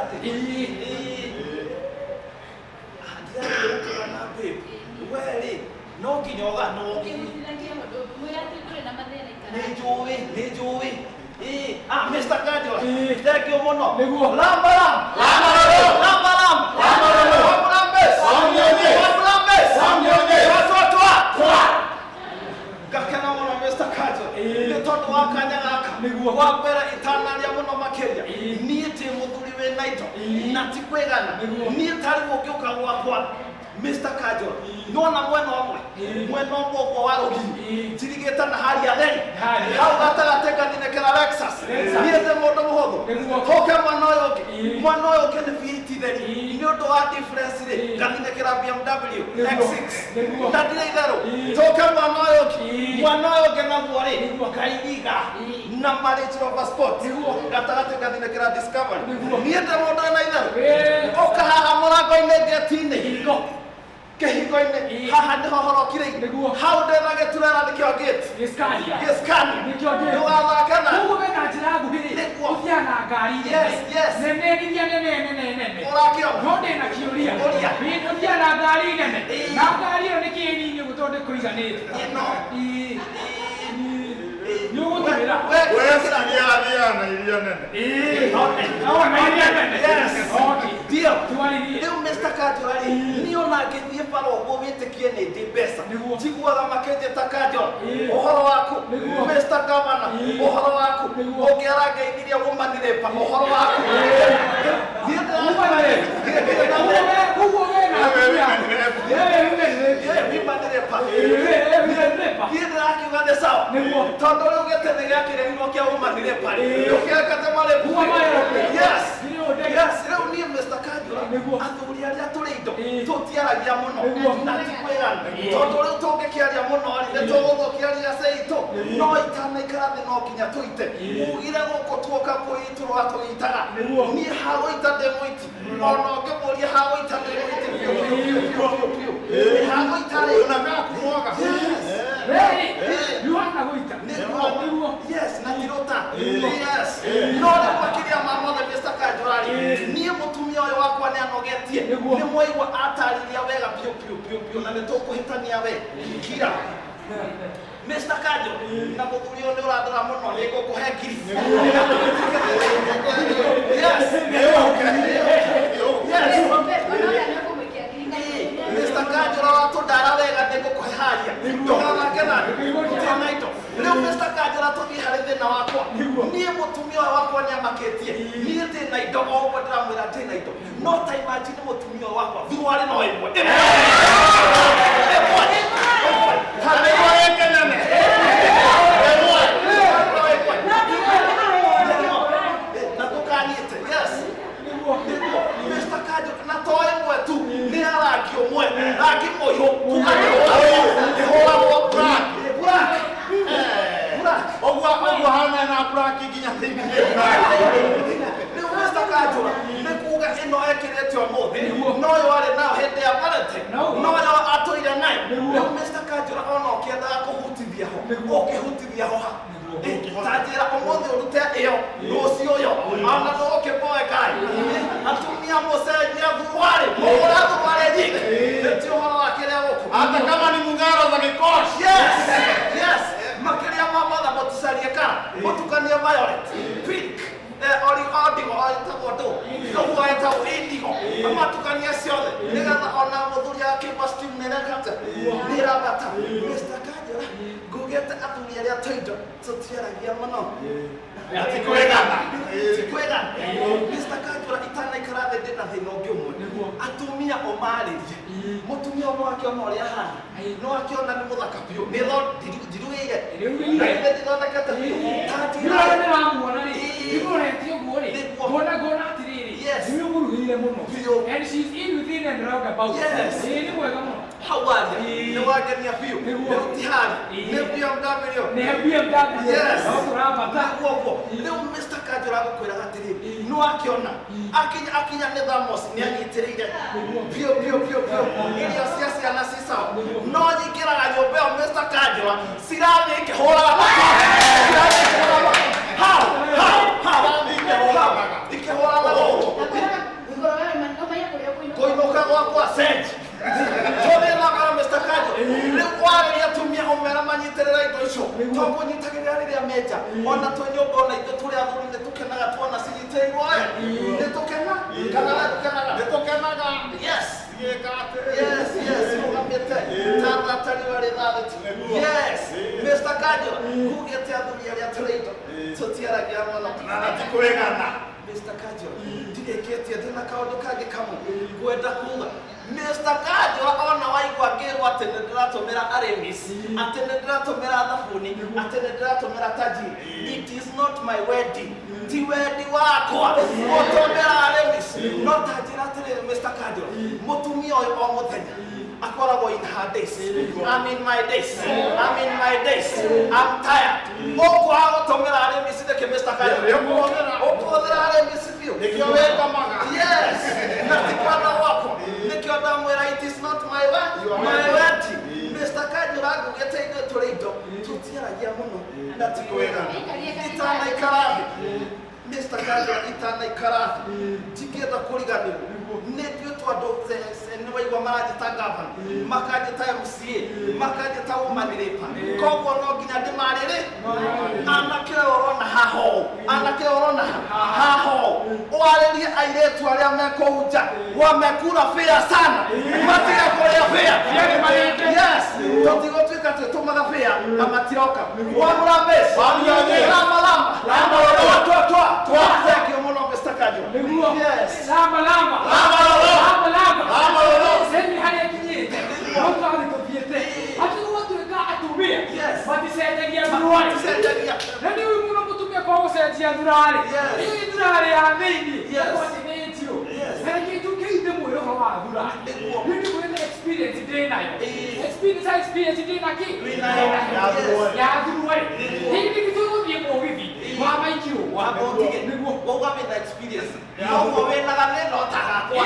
Gatagatĩ. Ĩĩ. Ah, ndirathiĩ gũkĩgana babe. We rĩ, no nginya ũganwo. Ũkĩhutithagia ũndũ mwĩre atĩ ndũrĩ na mathĩna ikara. Nĩ njũĩ, nĩ njũĩ. Ĩĩ, ah, Mr. Kanjũra. Ĩĩ. Thank you mũno. Nĩguo. Lamba lam. Lamba lolo. Lamba lam. Lamba lolo. Wamulambes. Wamnyonye. Wamulambes. Wamnyonye. Twa twa twa. Twa. Ngakena mũno Mr. Kanjũra. Ĩĩ. Nĩ tondũ wa kanya gaka. Nĩguo. Wa mbere itanaria mũno makĩria. Ĩĩ. Niĩ ndĩ mũthuri wĩna indo. Ĩĩ. Na ti kwĩgana. Nĩguo. Niĩ tarĩ gũngĩũka gwakwa. Mr. Kanjũra. Ĩĩ. Nĩwona mwena ũmwe. Ĩĩ. Mwena ũmwe ũguo wa rũgiri. Ĩĩ. Njirigĩte na haria theri. Haria. Hau gatagatĩ ngathinĩkĩra Lexus. Lexus. Niĩ ndĩ mũndũ mũhũthũ. Nĩguo. Tũke mwena ũyũ ũngĩ. Ĩĩ. Mwena ũyũ ũngĩ nĩ V8 theri. Ĩĩ. Nĩ ũndũ wa difference rĩ, Ĩĩ. ngathinĩkĩra BMW Nĩguo. X6. Nĩguo. Na ndirĩ itherũ. Ĩĩ. Tũke mwena ũyũ ũngĩ. Ĩĩ. Mwena ũyũ ũngĩ naguo rĩ, Nĩguo. ngairiga Ĩĩ. na ma Range Rover Sport. Nĩguo. Gatagatĩ ngathinĩkĩra Discovery. Nĩguo. Niĩ ndĩ mũndũ wĩna itherũ. Ĩĩ. Ũka haha mũrango-inĩ ngeti-inĩ Kĩhingo. kĩhingo-inĩ Ĩĩ. haha nĩho horokire Nĩguo. hau ndĩna gĩturera nĩkĩo gate Gĩskania. gĩskani Nĩkĩo gate. ndũgathake na Koguo wĩna njĩra nguhĩ rĩ, Nĩguo. ũthiaga na ngari nene. Yes, yes. Nene iria nene nene nene. ũrakĩona No ndĩna kĩũria. Ũria. Ũthiaga na ngari nene. Ĩĩ. Na ngari ĩyo nĩkĩ nini ũguo tondũ ndĩkũiganĩte? Ĩno. Ĩĩ. Nĩ ũgũtwĩra. We- We iria thiaga na iria nene. Ĩĩ. No, na iria nene. Yes. Okay. Ndio. Twarĩrie. Rĩu Mr. Kanjũra rĩ, niĩ ona ngĩthiĩ bara ũguo wĩtĩkie nĩ ndĩ mbeca. Nĩguo. Njiguaga makĩnjĩta Kanjũra. Ĩĩ. Ũhoro waku. Nĩguo. Mr. Governor, Ĩĩ. ũhoro waku. Nĩguo. Ũngĩ arangeithirie woman raper, ũhoro waku. Thiĩ Woman rape. Koguo wĩna Wewe atumia. women rape. Wewe women rape. Ndĩra- woman raper. Ĩĩ, wewe women rape. Niĩ ndĩrakiuga nĩ sawa. Nĩguo. Tondũ rĩu gĩtĩ gĩakĩrehirwo kĩa woman raper rĩ. Ĩĩ. Ndũkĩrekete marĩpu. Kuma marĩpu. Yes. Ndirĩ ũndege. Yes, rĩu niĩ Mr. Kanjũra Nĩguo. athuri arĩa tũrĩ indo Ĩĩ. tũtiaragia mũno Nĩguo. na ti kwĩrana tondũ rĩu tũngĩkĩaria mũno rĩ nĩ tũgũthũkia riaca itũ no itanaikara thĩ no nginya tũite ugire gũkũ tuoka kwĩitũrũra tũitaga Nĩguo. niĩ hagũita ndĩ mũiti ona ũngĩmũria hagũita ndĩ mũiti biũ biũ biũ biũ biũ biũ hagũita rĩ Unakaa kumwaga. Wewe, nĩ ũhana gũita. Nĩguo. Nĩguo. Yes, na tirota. Yes. No rĩu makĩria ma mothe Mr. Kanjũra rĩ, niĩ mũtumia ũyũ wakwa nĩ anogetie. Nĩguo. Nĩ mwaigua atarĩria wega biũ biũ biũ biũ na nĩ tũkũhĩtania we. Kira. Mr. Kanjo, na mũthuri ũyũ nĩ ũrandora mũno nĩ ngũkũhe ngiri. Yes. Yes. Mr. Kanjũra watũndara wega nĩ ngũkũhe haria ndũgathake nani gũtirĩ na indo rĩu Mr. Kanjũra tũthiĩ harĩ thĩna wakwa niĩ mũtumia ũyũ wakwa nĩ amakĩtie niĩ ndĩ na indo o ũguo ndĩramwĩra ndĩ na indo no ta imagine mũtumia ũyũ wakwa thuruarĩ no ĩmwe ĩmwe ĩmwe ĩmwe Kana ĩmwe ĩngĩ nene. Ĩmwe no ĩmwe na ndũkanyite yes Nĩguo. Nĩguo, Mr. Kanjũ na to ĩmwe tu nĩ ya rangi ũmwe rangi mũirũ kuga ĩhũragwo black black black Ũguo ũguo hana na black nginya thĩinĩ nĩ black. rĩu Mr. Kanjũra nĩ kuga ĩno ekĩrĩte ũmũthĩ no yo arĩ nayo hĩndĩ ya Valentine No. no yo atũire nayo Nĩguo. rĩu Mr. Kanjũra ona ũkĩendaga kũhutithia ho ũkĩhutithia ho ha ta njĩra ũmũthĩ ũrute ĩyo rũciũ yo ona ndũgũkĩboeka atumia mũcenjia thuruarĩ mũgũra thuruarĩ nyingĩ nĩ ti ũhoro wa kĩrĩa gũkũ Hata kama ni mung'aro za gĩkoci. Yes, yes. Makĩria ma mothe mũtucarie kara mũtukanie violet, pink, ori indigo, ĩtagwo ndũ, ũguo ĩtagwo indigo, matukanie ciothe nĩgetha ona mũthuri akĩigua steam nĩ ĩreka atĩa? Nĩ ĩrambata. Mr. Kanjũra, ngugĩte athuri arĩa tũindo tũtiaragia mũno. Ti kwĩgana. Ti kwĩgana. Mr. Kanjũra itanaikara thĩ ndĩna thĩna ũngĩ ũmwe. Nĩguo. Atumia ũmarĩrie. Mũtumia ũmwe akĩona ũrĩa ahana, no akĩona nĩ mũthaka biũ. Nĩ ndirugĩire. Ndirugĩire. Na githĩ ndithondekete biũ. Ta Nĩ njĩra- ũrĩa ndĩramuona rĩ, Ĩĩ. ndimũrorete ũguo rĩ, Nĩguo. ngona ngona atĩrĩrĩ, Yes. nĩwe ũmũrugĩire mũno. Biũ. And she's in within and round about. Yes. Ĩĩ, nĩ mwega mũno. Hau waria. Ĩĩ. Nĩ wangenia biũ. Nĩguo. Rĩu ti hari. Ĩĩ. Nĩ BMW. Nĩ BMW. Yes. No tũrambata. Nĩguo ũguo. Rĩu Mr. Kanjũra agũkwĩraga atĩrĩrĩ, no akĩona akinya akinya nĩ thamos nĩ anyitĩrĩire biũ biũ biũ biũ irio cia ciana ci sawa no nyingĩraga nyũmba ĩyo Mr. Kanjũra cirathiĩ ikĩhũraga makobi cirathiĩ ikĩhũraga makobi hau hau hau Cirathiĩ ikĩhũranaga. ikĩhũranaga ũguo. ũcio to kũnyitagĩrĩra rĩrĩa menja ona twĩ nyũmba ona ithuĩ tũrĩ athuri nĩ tũkenaga tuona cinyitĩrĩirwo ĩ nĩ tũkena kana we tũkenaga Nĩ tũkenaga. Yes. Cigĩka atĩrĩ. Yes, yes, rũgamĩte tata riũa rĩthathĩti. Yes, Mr. Kajo, kugĩte athuri arĩa tũrĩ indo tũtiaragia mũno. Na ti kwĩgana. Mr. Kajo, ndirĩkĩtie ndĩna kaũndũ kangĩ kamwe ngwenda kuga. Mr. Kajo ona waigua ngĩrwo atĩ nĩ ndĩratũmĩra Aramis, atĩ nĩ ndĩratũmĩra thabuni, atĩ nĩ ndĩratũmĩra tajiri. It is not my wedding. Ti wendi wakwa gũtũmĩra Aramis. No ta njĩra atĩrĩrĩ Mr. Kajo, mũtumia ũyũ o mũthenya akoragwo in her days. I'm in my days. I'm in my days. I'm tired. Ũkwaga gũtũmĩra Aramis nĩkĩ Mr. Kajo? Nĩ ũkũhũthĩra. Ũkũhũthĩra Aramis biũ. Nĩkĩo wĩkomaga. Yes, na ti kwenda gwakwa. Nĩkĩo ndamwĩra it is not my way, my wedding. Mr. Kajura ngugĩte ithuĩ tũrĩ indo tũtiaragia mũno na ti kwĩgana. Itanaikara thĩ. Mr. Kajura itanaikara thĩ. Ndingĩenda kũriganĩrwo. Nĩ nduĩtwo andũ nĩ waigua maranjĩta gavana, makanjĩta MCA, makanjĩta woman rep. Koguo no nginya ndĩmarĩrĩ anake ũyũ ũrona haha ũũ, anake ũyũ ũrona haha ũũ, warĩrie airĩtu arĩa mekũu nja wamekura bĩa sana matige kũrĩa bĩa. Yes, tũtigũtuĩka twĩtũmaga bĩa na matiroka. Wamũra base. Wamũra. Lamba lamba. Lamba lamba. Twa twa. Twa. Thank you mũno Mr. Kajo. Nĩguo. Yes. Lamba lamba. Lamba lolo. Lamba lamba. Lamba lolo. Semi harĩa nginyĩte. No twarĩ tũthiĩte. Atĩ gũgatuĩka atumia. Yes. Maticenjagia thuruarĩ. Cenjagia. Na nĩ ũĩ mũno mũtumia kwa gũcenjia thurarĩ. Yes. Ĩĩ thurarĩ ya thĩinĩ. Yes. Ĩkorwo nĩ njirũ. Yes. Na reke njuke ithe mwĩre ũhoro wa thurarĩ. Nĩguo. Niĩ ndĩmwĩre nĩ experience ndĩ nayo. Ĩĩ. Experience experience ndĩ na kĩ? Wĩnayo. Ya Yes. Ya thuruarĩ. Nĩguo. Hĩndĩ tũgũthiĩ mũgithi wa maikirwo. Wamba ũtige. Nĩguo. Wauga wĩna experience. Noguo wĩna gathĩna o ta gakwa.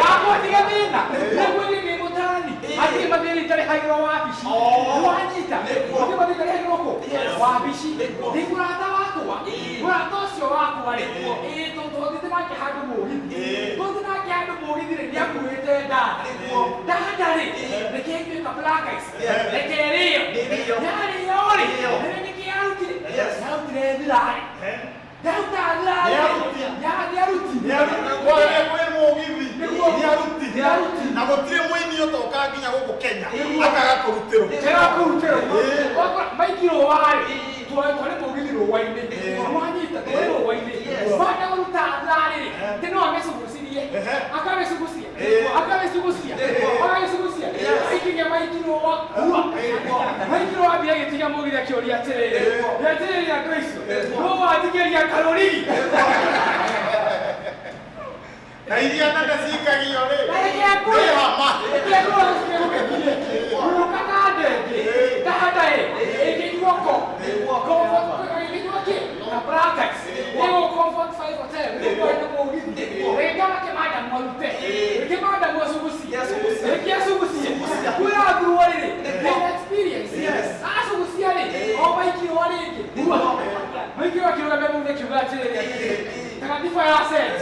Wakwa tiga thĩna. Nĩguo niĩ ndĩ mũtarani. Hatirĩ mathĩna itarehagĩrwo wabici. Oh. Wanyita. Nĩguo. Hatirĩ mathĩna itarehagĩrwo kũ? Yes. Wabici. Nĩguo. Ndĩ mũrata wakwa. Ĩĩ. Mũrata ũcio wakwa rĩ. Nĩguo. Ĩĩ tũthiĩte nake handũ mũgithi. Ĩĩ. Tũthiĩte nake handũ mũgithi rĩ, nĩakuĩte ndanda. Nĩguo. Ndanda rĩ, Ĩĩ. reke ĩnyue ka black ice. Yes. Reke ĩrĩo. Ĩrĩo. Yarĩo rĩ, Ĩrĩo. rĩrĩ nĩkĩ yarutire? Yes. Yarutire thirarĩ. Ndaruta thirarĩ. Nĩaruti. Nĩaruti. Kwĩ kwĩ mũgithi. Nĩguo. Nĩaruti. Nĩaruti. Na gũtirĩ mũini ũtoka nginya gũkũ Kenya Nĩguo. akaga kũrutĩrwo. Tera kũrutĩrwo. Ĩĩ. Wakora maikirwo warĩ. Ĩĩ. Twarĩ mũgithi rũa-inĩ. Nĩguo. Wanyita twarĩ rũa-inĩ. Yes. Wanda kũruta thirarĩ rĩ, tĩ no amĩcugucirie. Ehe. Akamĩcugucia. Ĩĩ. Akamĩcugucia. Nĩguo. Akamĩcugucia. Yes. Aikinya maikirwo wa rua. Maikirwo ambia agĩtiga mũgithi akĩũria atĩrĩrĩ. Nĩguo. Atĩrĩrĩ andũ acio. Nĩguo. Nũ watigĩria karũrigi? Na iria nene cikagio rĩ. Na reke ngũre. Nĩ hama. Takatifa ya set.